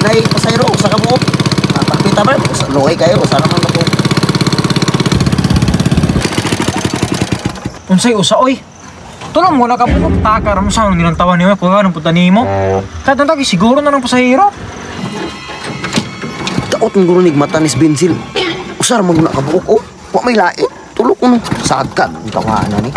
Nay pasahero usa ka buok. Tapita ba? Luoy kayo usa ra man ako. Unsay usa oy? Tulong mo na ka buok takar mo sa nilang tawa nimo kuha ng puta nimo. Kadto ta siguro na ng pasahero. Daot ng guro nig mata ni Bensil. Usar man na kabuok oh. Wa may lain. Tulo ko no. Sagad ang tawanan ni.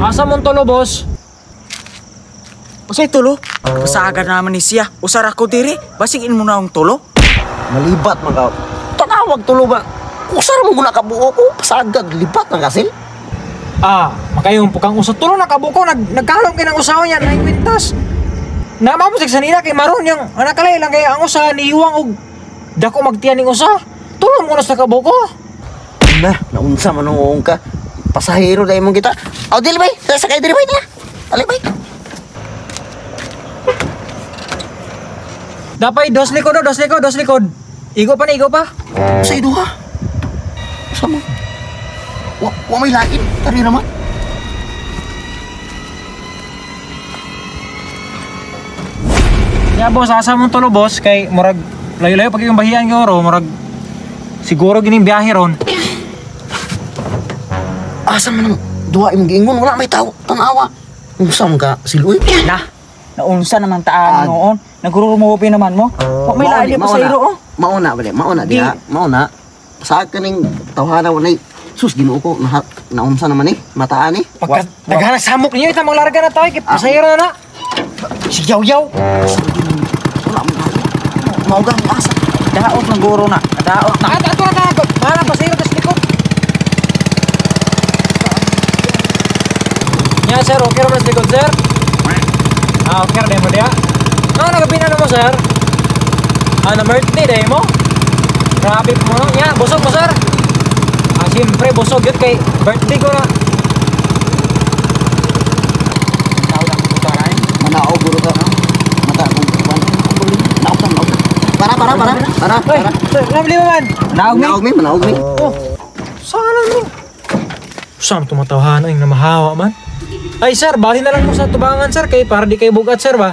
Asa mong tulo, boss? Usay tulo? Pasagad naman ni siya. Usar ako diri. Basig in mo na ang tulo. Malibat man ka. Tanawag tulo ba? Usar mo guna kabuok ko. Pasagad libat na kasil. Ah, makayong pukang usa tulo na kabuok ko. Nagkalong kay ng usawa niya na kwintas. Namamosig sa nila kay maron yung nakalay lang kay ang usa niiwang og dako magtiyan ning usa. Tulo mo na sa kabuok ko. Na, naunsa man ang ka. Pasahero dahil mong kita. O, dili bay. Sakay dili bay niya. Dali bay. Dapay, dos likod, dos likod, dos likod. Igo pa na, igo pa. Sa iduha. Sa mo. Wa may lain. Tari naman. Ya, boss, asa mong tulo, boss. Kay, murag, layo-layo pag yung bahian ko, ro, murag, siguro gining biyahe ron. Asa man ang duha imong giingon, wala may tao, tanawa. Unsa man ka siluy? Na, naunsa naman taan noon. Nagurumupi naman mo. Wa may lain pa sa iro oh. Mauna ba di? Mauna diha. Mauna. Sa kaning tawhana wala sus Ginoo ko naunsa naman ni mataan ni. Pagka daghan samok niyo itamang larga na tayo kay pasahero na na. Siyaw-yaw. Wala mo. Mao gang asa. Daot ng guro na. Daot na. At ato na ta. Bahala pasahero tas likod. Ya sir, okay ra sa likod sir? Ah, okay ra mo diha. No, nagapina na mo sir. Ah, na birthday day mo. Grabe po mo no. Ya, busog mo sir. Ah, siyempre busog yun kay birthday ko na. Tao lang ko taray. Manaog guro ka. Mata kung kuan. Naog ta, naog. Para para para. Para para. Sir, nabli mo man. Naog mi. Manaog mi, manaog mi. Oh. Sana mo. Saan tumatawahan ang namahawa man? Ay sir, bali na lang mo sa tubangan sir kay para di kayo bugat sir ba?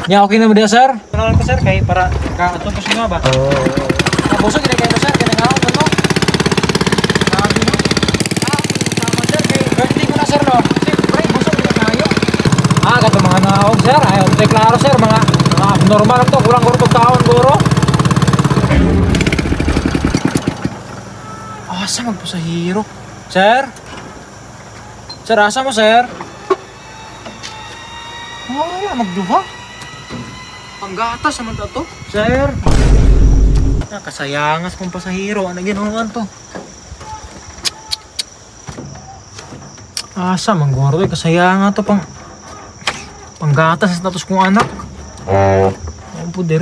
Ya okay na mo diya sir? Panalan ko sir kay para kaatong ko siya ba? Oo. Oh. Busog gid kayo sir kay nangaon mo no. Grabe no. Ah, tama sir kay birthday ko na sir no. Siyempre busog gid kayo. Ah, kato mga naog sir. Ay, okay klaro sir mga normal to, kulang guro pagtaon guro. Asa magpasahero? Sir? Sir, asa mo sir? Wala magduha. Panggatas naman to. Sir. Nakasayangas kong pasahero. Ano ginawa to? Asa man guro eh. Kasayanga to pang panggatas sa status kong anak. Ang puder.